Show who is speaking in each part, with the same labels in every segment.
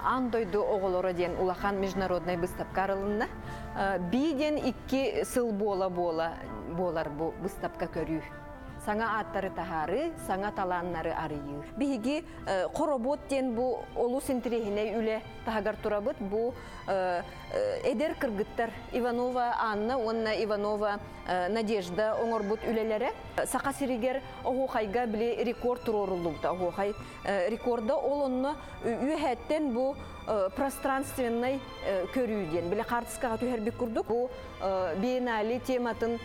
Speaker 1: Аан дойду оҕолоро диэн улахан международнай быыстапка арылынна. Би диэн 2 сыл буола-буола буолар бу быыстапка көрүү. Саҥа ааттары таһаарыы, саҥа талааннары арыйыы. Биһиги хоробуот диэн бу олус интириэһинэй үлэ таһыгар турабыт. Бу эдэр кыргыттар Иванова Анна уонна Иванова Надежда оҥорбут үлэлэрэ. Саха сиригэр оһуохайга били рекорд туруоруллубута. Оһуохай рекорда ол онно үөһэттэн бу пространственнай көрүү диэн били хаартыскаҕа түһэрбит курдук бу биеннале тематын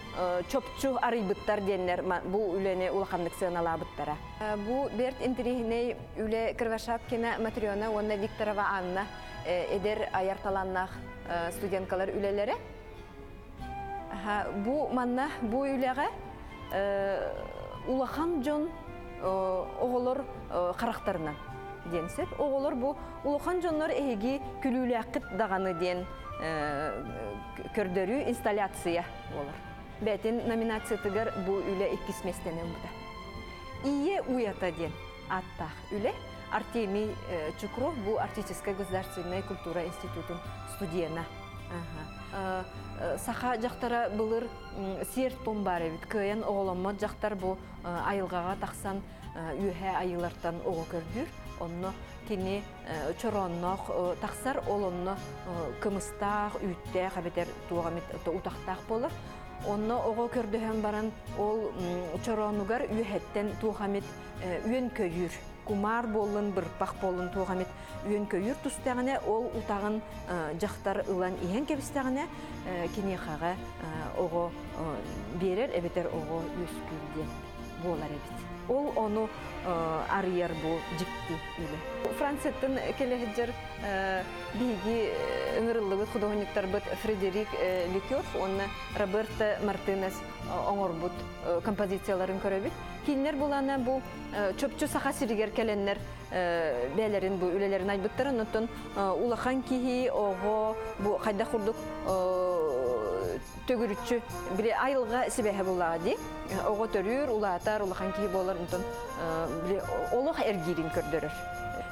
Speaker 1: чопчу арыйбыттар диэннэр бу үлэни улаханнык сыаналаабыттара. Бу бэрт интэриэһинэй үлэ Кривошапкина Матрена уонна Викторова Анна эдэр айар талааннаах студенткалар үлэлэрэ. Бу манна бу үлэҕэ улахан дьон оҕолор харахтарынан диэн сөп. Оҕолор бу улахан дьоннор эһиги күлүүлээххит даҕаны диэн көрдөрүү инсталляция буолар. Бээтин номинациятыгар бу үлэ иккис миэстэни ылбыта. Ийэ уйата диэн ааттаах үлэ Артемий Чукров бу Арктическай государственнай культура институтун студена. Саха дьахтара былыр сиэр-туом баар эбит. Кыайан оҕоломмот дьахтар бу айылҕаҕа тахсан үөһээ айыылартан оҕо көрдүүр. Онно кини чороонноох тахсар, ол онно кымыстаах, үүттээх эбэтэр туох эмит утахтаах буолар. Онно оҕо көрдөһөн баран ол чороонугар үөһэттэн туох эмит үөн-көйүүр, кумаар буоллун, бырпах буоллун туох эмит үөн-көйүүр тустэҕинэ, ол утаҕын дьахтар ылан иһэн кэбистэҕинэ, киниэхэҕэ оҕо биэрэр эбэтэр оҕо үөскүүр диэн буолар эбит. Ол ону арыйар бу дьикти үлэ. Францияттан кэлэ сылдьар биһиги ыҥырыллыбыт худуоһунньуктарбыт Фредерик Лекёв уонна Роберто Мартынес оҥорбут композицияларын көрөбүт. Кинилэр булана бу чопчу Саха сиригэр кэлэннэр бэйэлэрин бу үлэлэрин айбыттар. Оннуттан улахан киһи, оҕо бу хайдах курдук төгүрүччү били айылҕа сибэһэ буллаҕа дии. Оҕо төрүүр, улаатар, улахан киһи буолар, онтон били олох эргиирин көрдөрөр.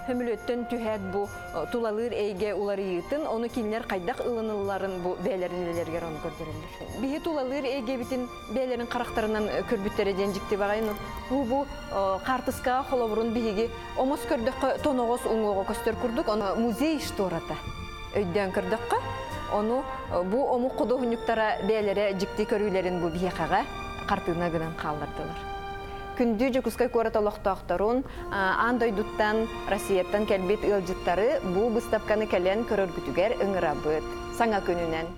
Speaker 1: Хөмүлүөттэн түһээт бу тулалыыр эйгэ уларыйыытын, ону кинилэр хайдах ылынылларын бу бэйэлэрин үлэлэригэр ону көрдөрөллөр. Биһи тулалыыр эйгэбитин бэйэлэрин харахтарынан көрбүттэрэ диэн дьикти баҕайы. Бу бу хаартыскаҕа холобурун биһиги омос көрдөххө тоноҕос уҥуоҕа көстөр курдук, ону музей штората өйдөөн көрдөххө, ону бу омук худуоһунньуктара бэйэлэрэ дьикти көрүүлэрин бу биһиэхэҕэ хартыына гынан хааллардылар. Күндү Дьокуускай куорат олохтоохторун, аан дойдуттан, Россияттан кэлбит ыалдьыттары бу быыстапканы кэлэн көрөргүтүгэр ыҥырабыт. Саҥа күнүнэн!